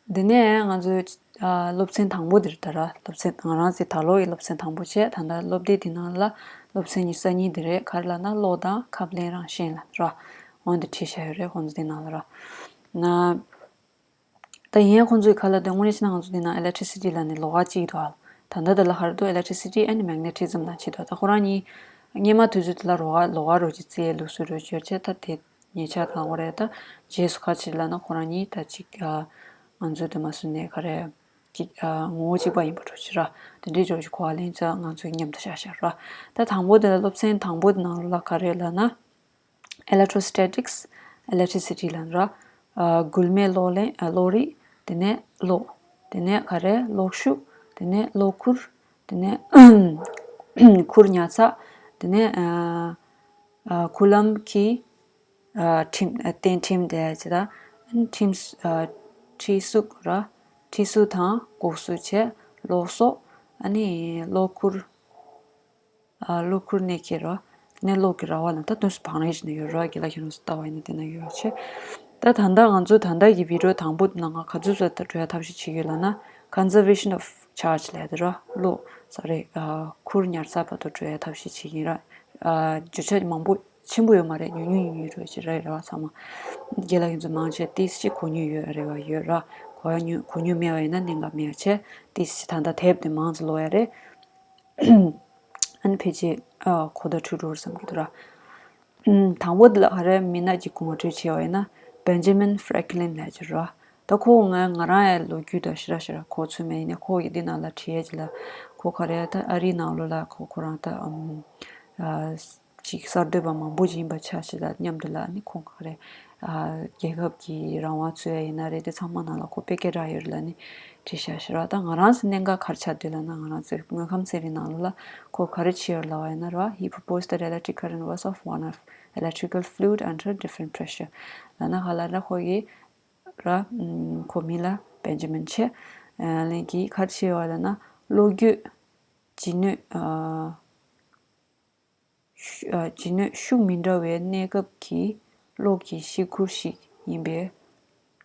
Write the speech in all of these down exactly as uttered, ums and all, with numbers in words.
འདི་ནས་ང་ཚོའི་ཨ་སློབ་ཚན་དང་པོ་འདིར་ད་ར་སློབ་ཚན་ང་རང་ཚོའི་ད་ལོ་ཡི་སློབ་ཚན་དང་པོ་བྱས། ད་ལྟ་སློབ་དེབ་འདི་ནང་ལ་སློབ་ཚན་ཉི་ཤུ་རྩ་གཉིས་འདི་རེད། ག་རེ་ལབ་ན་གློག་དང་ཁབ་ལེན་རང་བཞིན་ལ་ར་འོན་ཏེ་བྲིས་བཞག་ཡོད་རེད། ཁོང་ཚོ་འདི་ནང་ལ་ར་ན། ད་ཡིན་ཡང་ཁོང་ཚོའི་ཁ་ལ་དེ་དངོས་གནས་བྱས་ན་ང་ཚོ་འདི་ན་electricity་ལ་ནི་ལོགས་ཀ་གཅིག་འདུག་ཨ། ད་ལྟ་དེ་ལ་ཧར་དུ་electricity and magnetism་ལ་བྱེད་དོ། ད་ཁོ་རང་གཉིས་སྔོན་མ་དུས་ཚོད་དེ་ལ་ལོགས་ཀ་ལོགས་ཀ་རོ་གཅིག་རྩེ་ལུགས་སུ་རོ་བཅོས་བྱས། ད་དེ་ཉེ་ཆར་གང་འོ་རེད། ད་རྗེས་སུ་ཁ་ཕྱིར་ལ་ན་ཁོ་རང་གཉིས་ད་གཅིག་ཨ་ང་ཚོ་དེ་མ་སུ་ནས་ག་རེ་གཅིག་ཨ་ངོ་བོ་གཅིག་པ་ཡིན་པ་འགྲོ་ཕྱིར་ར། དེ་འདྲའི་འགྲོ་ཕྱིར་གོ་བ་ལེན་ཚ་ང་ཚོའི་མཉམ་དུ་བཞག་བཞག་ར། ད་དང་པོ་དེ་ལ་སློབ་ཚན་དང་པོ་དེ་ནང་ལ་ག་རེ་ལབ་ན། electrostatics, electricity་ལབ་ར། ཨ་སྒུལ་མེད་གློག་ལེན་ཨ་གློག་རིག་དེ་ནས་གློག་དེ་ནས་ག་རེ་གློག་ཤུགས། དེ་ནས་གློག་ཁུར། དེ་ནས་ཁུར་ཉར་ཚགས། དེ་ནས་ཨ་ཨ་ཁུ་ལམ་གྱི་ཨ་ཁྲིམས་ཨ་གཏན་ཁྲིམས་དེ་ཅི་ད་ཁྲིམས་ཨ་ཁྲིད་གཟུགས་ར། ཁྲིད་གཟུགས་དང་འགོག་གཟུགས་བྱས། གློག་གསོག་ཨ་ནི་གློག་ཁུར། ཨ་གློག་ཁུར་ནས་ཁྱེར་རོ། ནས་གློག་གི་ར་བ་ལ་ད་དུས་སུ་བང་རིམ་བཞིན་ཡོད་རོ། རྒན་ལགས་ཁྱེད་རང་ཚོ་ལྟ་བ་ཡིན་ན་དེ་ན་ཡོད་ཆེ། ད་ད་ལྟ་ང་ཚོ་ད་ལྟ་གི་video་དང་པོ་ནང་ང་ག་ཚོད་ཚོད་ད་འགྲོ་ཡ་ཐབས་ཤེས་བྱེད་ཀྱི་ཡོད་ལབ་ན། conservation of charge་ལབ་དེ་རོ། གློག་ས་རེད་ཨ་ཁུར་ཉར་ཚགས་བར་དུ་འགྲོ་ཡ་ཐབས་ཤེས་བྱེད་ཀྱི་ཡིན་ར། ཨ་བརྗོད་བྱ་མང་པོ་ཆེན་པོ་ཡོད་མ་རེད། ཉུང་ཉུང་ཉུང་ཉུང་རོ་ཅིག་རེད་ར་བ་ཚང་མ། རྒན་ལགས་ཁྱེད་ཚོ་མང་ཆེ་ཏིས་ཅིག་གོ་མྱོང་ཡོད་རེད་བ་ཡོད་ར། གོ་ཡ་མྱོང་གོ་མྱོང་མེད་བ་ཡིན་ན་གནད་འགག་མེད་ཡ་ཆེ། ཏིས་ཅིག་ད་ལྟ་དེབ་དེ་མང་ཙམ་ཀློག་ཡ་རེད། ཨ་ནི་ཕལ་ཆེར་ཨ་གོ་བརྡ་འཕྲོད་འགྲོ་བསམ་གྱི་འདུག་ར། ཨམ་དང་པོ་འདི་ལ་ག་རེ་མི་སྣ་གཅིག་ངོ་སྤྲོད་བྱས་པ་ཡིན་ན། Benjamin Franklin་ལབ་ཀྱི་ར། ད་ཁོ་ང་ང་རང་ཡང་ལོ་རྒྱུས་དང་ཞེ་དྲག་ཞེ་དྲག་གོ་ཚོད་མེད། ཡིན་ནའི་ཁོ་ཡི་འདི་ནང་ལ་བྲིས་ཡ་ཅིག་ལ་ཁོ་ག་རེ་ད་ཨ་རིའི་ནང་ལོགས་ལ་ཁོ་ཁོ་རང་ད་ཨམ་ཨ་ཅིག་གསར་གཏོད་པ་མང་པོ་ཅིག་ཡིན་པ་ཆ་ཞིག་ལ་མཉམ་དུ་ལ་ནི་ཁོང་ག་རེ་ཨ་རྒྱལ་ཁབ་ཀྱི་རང་དབང་རྩོད་ཡ་ཡིན་ན་རེད། དེ་ཚང་མ་ནང་ལ་ཁོ་དཔེ་སྐད་གྲགས་ཡོད་རེད་ལ་ནི་བྲིས་ཤག་ཤི་ར། ད་ང་རང་ཚོ་གནད་འགག་ག་རེ་ཆགས་འདུག་ལབ་ན། ང་རང་ཚོའི་དངོས་ཁམས་ཚན་རིག་ནང་ལ་ཁོ་ག་རེ་བྱས་ཡོད་ལབ་པ་ཡིན་ན་ར། He proposed that electric current was a form of electrical fluid under different pressure. ལབ་ན་ག་ལ་ར་ཁོ་གི་ར་ཁོ་མིང་ལ་Benjamin་བྱས། ལན་གྱིས་ག་རེ་བྱས་ཡོད་ལབ་ན་གློག་རྒྱུ་ལྗིད་སྣོད་ཨ། ཤུ་ཨ་ལྗིད་སྣོད་ཤུགས་མི་འདྲ་བའི་གནས་སྐབས་ཀྱི་གློག་གི་གཤིས་ཁུར་ཞིག་ཡིན་པའི་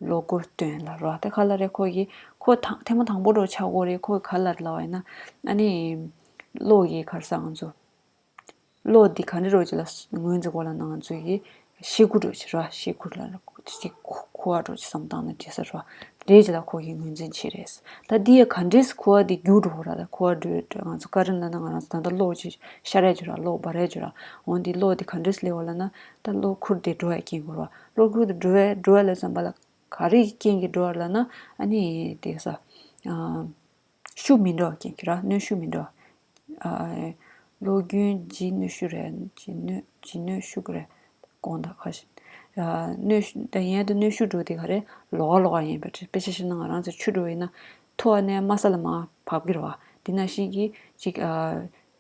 བློ་སྒོ་སྟོན་ལ་རོ། དེ་ག་ལ་རེད། ཁོ་གི་ཁོ་དང་ཐེངས་མ་དང་པོ་རོ་ཆགས་གོ་རེད། ཁོ་ག་ལ་ལབ་པ་ཡིན་ན་ཨ་ནི་གློག་གི་ག་རེ་ཟེར་ང་ཚོ་གློག་འདི་ག་འདྲ་རོ་ཅིག་ལ་ངོས་འཛིན་གོ་ལ་ན་ང་ཚོ་གི་གཤིས་ཁུར་འགྲོ་ཅིག་ར། གཤིས་ཁུར་ལ་ཅིག་ཁུ་ཁུ་བ་འགྲོ་ཅིག་བསམ་བཏང་ན་འདྲེ་ས་ར། འདྲེ་ཅིག་ལ་ཁོ་གིས་ངོས་འཛིན་བྱེད་རེད། ད་འདི་ཡ་ག་འདྲེས་ཁུ་བ་འདི་རྒྱུག་འགྲོ་ར། ད་ཁུ་བ་འགྲོ་ང་ཚོ་ཀ་རེན་ལ་ན་ང་རང་ཚོ་ད་ལྟ་གློག་ཅིག་ཤར་རེད་ཅིག་ར། གློག་འབར་རེད་ཅིག་ར། འོ་འདི་གློག་འདི་ག་འདྲེས་སླེབས་བ་ལ་ན་ད་གློག་ཁུར་འདི་འགྲོ་ཡ་རྐྱེན་གོ་ར། གློག་ཁུར་འདི་འགྲོ་ཡ་འགྲོ་ཡ་ལ་ཙམ་པ་ལ་ག་རེ་རྐྱེན་གྱིས་འགྲོ་བ་ལ་ན་ཨ་ནི་དེ་ས་ཨ། ཤུགས་མི་འདྲ་བ་སྐྱེ་གི་ར། གནོན་ཤུགས་མི་འདྲ་བ། ཨ་གློག་རྒྱུན་ལྗིད་གནོན་ཤུགས་རེད། ལྗིད་གནོན་ལྗིད་གནོན་ཤུགས་རེད། དགོངས་དག་ཁ་ཤས། ཨ་གནོན་ཤུགས་ད་ཡན་དུ་གནོན་ཤུགས་འགྲོ་དེ་ག་རེ་ལོགས་ཀ་ལོགས་ཀ་ཡིན་པ་རེད། དཔེ་ཆ་བཤད་ན་ང་རང་ཚོ་ཆུ་འགྲོ་ཡིན་ན་མཐོ་བ་ནས་དམའ་ས་ལ་མར་བབས་ཀྱི་རེད་བ། དེ་ནང་བཞིན་གྱི་ཅིག་ཨ་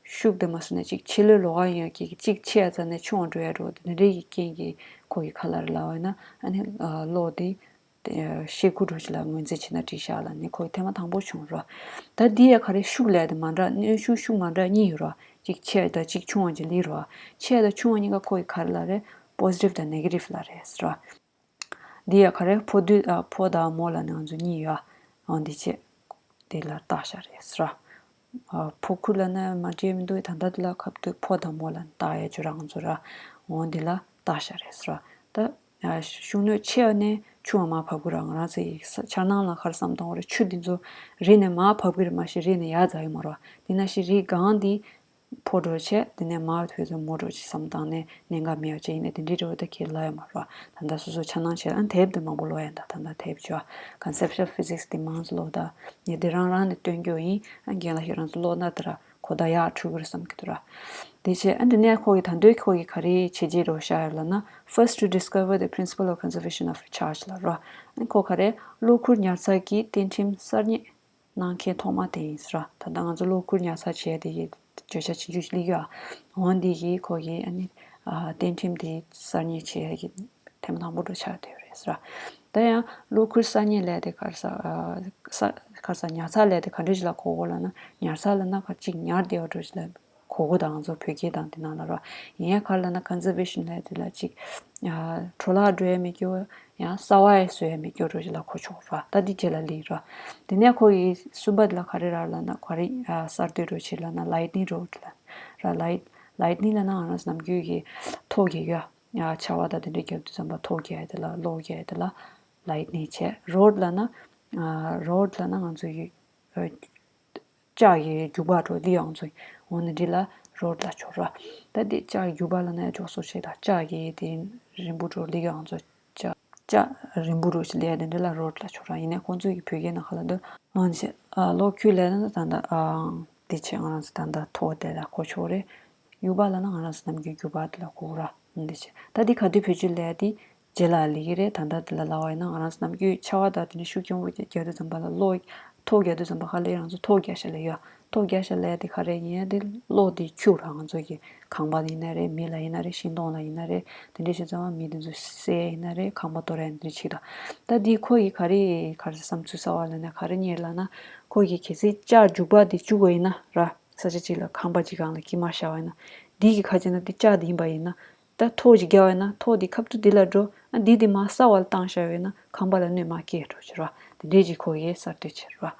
ཤུགས་དེ་མ་སོང་ན་ཅིག་ཆེ་ལོས་ལོགས་ཀ་ཡིན་ཡ་གི་ཅིག་ཆེ་ཡ་ཙམ་ནས་ཆུང་བ་འགྲོ་ཡ་འགྲོ་དེ་འདྲའི་གི་རྐྱེན་གྱིས་ཁོ་གི་ཁ་ལ་རེ་ལབ་པ་ཡིན་ན་ཨ་ནི་ཨ་གློག་དེ། དེ་ཤེལ་སྒོ་འདྲ་ཅིག་ལ་ངོས་འཛིན་བྱས་ན་འགྲིག་ཤག་ལབ་ནས་ཁོ་གིས་ཐེངས་མ་དང་པོ་བྱུང་རོ། ད་འདི་ཡ་ག་རེ་ཤུགས་ལས་དེ་མ་འདྲ་གནོན་ཤུགས་ཤུགས་མ་འདྲ་གཉིས་ཡོད་རོ། གཅིག་ཆེ་དང་གཅིག་ཆུང་བ་ཅིག་ལི་རོ། ཆེ་དང་ཆུང་བ་གཉིས་ཀ་ཁོ་གིས་ག་རེ་ལབ་རེད། positive་དང་negative་ལབ་རེད་ཟེར་རོ། འདི་ཡ་ག་རེ་ཕོ་དུས་ཨ་ཕོ་དང་མོ་ལབ་ནས་ང་ཚོ་གཉིས་ཡོད་ཨ། འོ་འདི་བྱས། དེ་ལ་བཏགས་ཤག་རེད་ཟེར་རོ། ཕོ་ཁུ་ལབ་ན་མ་བརྗེད་མི་འདུག་ད་ལྟ་འདི་ལ་ཁ་བཏུད་ཕོ་དང་མོ་ལ་བཏགས་ཡ་ཅོ་རང་ཚོ་ར། འོ་འདི་ལ་བཏགས་ཤག་རེད་ཟེར་ར། ད་ཤུགས་སྣོད་ཆེ་བ་ནས་ཆུང་བ་མར་བབས་ཀྱི་ར། ང་རང་ཚོ་ཡི་འཆར་སྣང་ལ་ག་རེ་བསམ་བཏང་བ་རེད། ཆུ་འདི་ཚོ་རི་ནས་མར་བབས་ཀྱི་རེད་མ་གཞི་རི་ནས་ཡར་འཛེགས་ཡོད་མ་རེད་བ། དེ་ནང་བཞིན་རི་སྒང་འདི་ཕོ་འགྲོ་བྱས་དེ་ནས་མར་བུད་ཚོ་མོ་འགྲོ་ཅིག་བསམ་བཏང་ནས་གནད་འགག་མེད་པ་ཅིག་ཡིན་ནས་དེ་འདྲའི་རེ་བ་ད་ཁྱེད་ལ་ཡོད་མ་རེད་བ། ད་ལྟ་སོ་སོ་འཆར་སྣང་བྱས་ཨ་དེབ་དེ་མང་པོ་ཀློག་ཡ་ད་ད་ལྟ་དེབ་བྱོས་ཨ། Concepts of Physics་དེ་མང་ཙམ་ཀློག་ད། ངས་དེ་རང་རང་ནས་སྟོན་རྒྱུ་ཡིན། ཨ་རྒན་ལགས་ཁྱེད་རང་ཚོ་ཀློག་ན་དེ་ར་གོ་བརྡ་ཡག་འཕྲོད་ཀྱི་རེད་བསམ་གྱི་འདུག་ར། དེ་བྱས་ཨ་འདི་ནས་ཁོ་གིས་ད་འདོད་ཁོ་གིས་ག་རེ་བྱས་རྗེས་རོགས་བཞག་ཡོད་ལབ་ན། First to discover the principle of conservation of charge་ལབ་ར། ཨ་ཁོ་ག་རེ་གློག་ཁུར་ཉར་ཚགས་ཀྱི་རྟེན་ཁྲིམས་གསར་རྙེད་གནང་མཁན་ཐོག་མ་དེ་ཡིན་ཟེར་ར། ད་ལྟ་ང་ཚོ་གློག་ཁུར་ཉར་ཚགས་བྱས་དེ་གི་བརྗོད་བྱ་ཆུང་ཆུང་ཞིག་སླེབས་ཡོད་ཨ། འོ་འདི་གིས་ཁོ་གིས་ཨ་ནི་ཨ་རྟེན་ཁྲིམས་དེ་གསར་རྙེད་བྱས་ཡ་གི་ཐེངས་མ་དང་པོ་འགྲོ་ཆགས་བསྡད་ཡོད་རེད་ཟེར། ད་ཡང་གློག་ཁུར་གསར་རྙེད་ལས་དེ་ག་རེ་ཟ་ཨ་ས་ག་རེ་ཟ་ཉར་ཚགས་ལས་དེ་ག་འདྲ་ཞིག་ལ་གོ་དགོས་ལབ་ན། ཉར་ཚགས་ལབ་ན་ག་ཅིག་ཉར་བསྡད་པ་འདྲ་ཞིག་ལ་གོ་དགོས་དང་ང་ཚོ་བོད་སྐད་དང་དེ་ནང་ལ་རོ། ཡིན་ཡང་ག་རེ་ལབ་ན་conservation་ལས་དེ་ལ་ཅིག་ཨ་འཕྲོ་བརླག་འགྲོ་ཡ་མེད་རྒྱུ་ ཡང་གསར་པ་ཡང་བཟོ་ཡ་མེད་སྐྱོ་རོ་ཅིག་ལ་གོ་ཆོག་ར། ད་འདི་རྗེས་ལ་སླེབས་ར། དེ་ནས་ཁོ་ཡི་གསུམ་པ་འདི་ལ་ག་རེ་རག་ལབ་ན་ག་རེ་ཨ་གསར་གཏོད་རོ་ཅིག་ལབ་ན་ལའིཊ་ནིང་རོཌ་ལ་ར། ལའིཊ་ལའིཊ་ནིང་ལབ་ན་ང་རང་ཚོ་ནམ་རྒྱུན་གྱི་ཐོ་རྒྱག་ཡ་ཡ་ཆར་པ་དང་དེ་འདྲ་རྒྱབ་དུས་ཙམ་པ་ཐོ་རྒྱག་ཡ་དེ་ལ་གློག་རྒྱག་ཡ་དེ་ལ་ལའིཊ་ནིང་བྱས། རོཌ་ལབ་ན་ཨ་རོཌ་ལབ་ན་ང་ཚོ་ཡི་ཨ་ལྕགས་ཀྱི་རྒྱུག་པ་འགྲོ་འདི་ཡང་ཚོ་འོ་ན་འདི་ལ་རོཌ་ལ་ཆོག་ར། ད་འདི་ལྕགས་རྒྱུག་པ་ལབ་ན་ཡང་ཅོག་སོ་ཆེ་ད་ལྕགས་ཀྱི་དེ་རིང་པོ་འགྲོ་འདི་ཡང་ཚོ་ལྕགས་ལྕགས་རིང་པོ་འགྲོ་ཞིག་ལས་དེ་འདྲ་ལ་རོཌ་ལ་ཆོག་ར། ཡིན་ནའི་ཁོང་ཚོ་གི་བོད་སྐད་ནང་ཁ་ལ་འདུག་ཨང་ཆེ་ཨ་ལོ་ཁྱུ་ལས་ན་ད་ད་ཨང་དེ་ཆེ་ང་རང་ཚོ་ད་ད་ཐོ་དེ་ལ་གོ་ཆོག་རེད། རྒྱུག་པ་ལབ་ན་ང་རང་ཚོ་ནམ་རྒྱུན་རྒྱུག་པ་དེ་ལ་གོ་ར། འདི་བྱས། ད་འདི་ག་དུས་བེད་སྤྱོད་ལས་ཏེ་རྗེས་ལ་ལི་གི་རེད། ད་ལྟ་འདི་ལ་ལབ་པ་ཡིན་ན་ང་རང་ཚོ་ནམ་རྒྱུན་ཆར་པ་དང་དེ་འདྲ་ཤུགས་ཆེན་པོ་རྒྱག་དུས་ཙམ་པ་ལ་གློག་ཐོ་རྒྱག་དུས་ཙམ་པ་ཁ་ལས་རང་ཚོ་ཐོ་རྒྱག་ཤ་ལ་ཡོད། ཐོ་རྒྱག་ཤ་ལ་དེ་ག་རེ་ཡིན་ཡ་དེ་གློག་དེ་འཁྱུག་ར། ང་ཚོ་གི་ཁང་པ་ཡིན་ན་རེད། མི་ལ་ཡིན་ན་རེད། ཤིང་སྡོང་ལ་ཡིན་ན་རེད། དེ་འདྲ་བྱས་ཙང་མི་དེ་ཚོ་བསད་ཡ་ཡིན་ན་རེད། ཁང་པ་གཏོར་ཡ་དེ་འདྲ་བྱེད་ད། ད་འདི་ཁོ་ཡི་ག་རེ་ག་རེ་བསམ་ཚུལ་གསར་པ་ལབ་ན་ག་རེ་རྙེད་ལབ་ན་ཁོ་གི་གལ་སྲིད་ལྕགས་རྒྱུག་པ་དེ་བཅུག་པ་ཡིན་ན་ར། ས་ཆ་གཅིག་ལ་ཁང་པ་གཅིག་སྒང་ལ་དཀྱིལ་མ་བཞག་པ་ཡིན་ན། འདི་གི་ཁ་ཕྱེ་ན་འདི་ལྕགས་འདི་ཡིན་པ་ཡིན་ན། ད་ཐོ་གཅིག་བརྒྱབ་པ་ཡིན་ན་ཐོ་འདི་ཁ་ཐུག་འདི་ལ་འགྲོ། ཨ་འདི་འདི་མར་ས་བར་བཏང་བཞག་པ་ཡིན་ན་ཁང་པ་ལ་གནོད་མ་སྐྱེལ་འགྲོ་ཕྱིར་བ། དེ་འདྲས་ཀྱི་ཁོ་གིས་གསར་གཏོད་བྱེད་ར།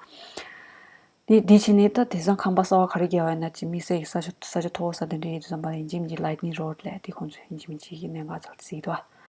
འདི་འདི་ཕྱིན་ནས་ད་དེང་སང་ཁང་པ་གསར་པ་ག་རེ་བརྒྱབ་པ་ཡིན་ན་ཅི་དམིགས་བསལ་གྱི་ས་ཆ་ས་ཆ་མཐོ་པོ་ས་དེ་འདྲས་ཡིན་དུས་ཙམ་པ་ཡིན་གཅིག་མིན་གཅིག་ལའིཊ་ནིང་རོཌ་ལས་དེ་ཁོང་ཚོས་ཡིན་གཅིག་མིན་གཅིག་གི་གནད་འགག་ཚོར་གཟིགས་འདུག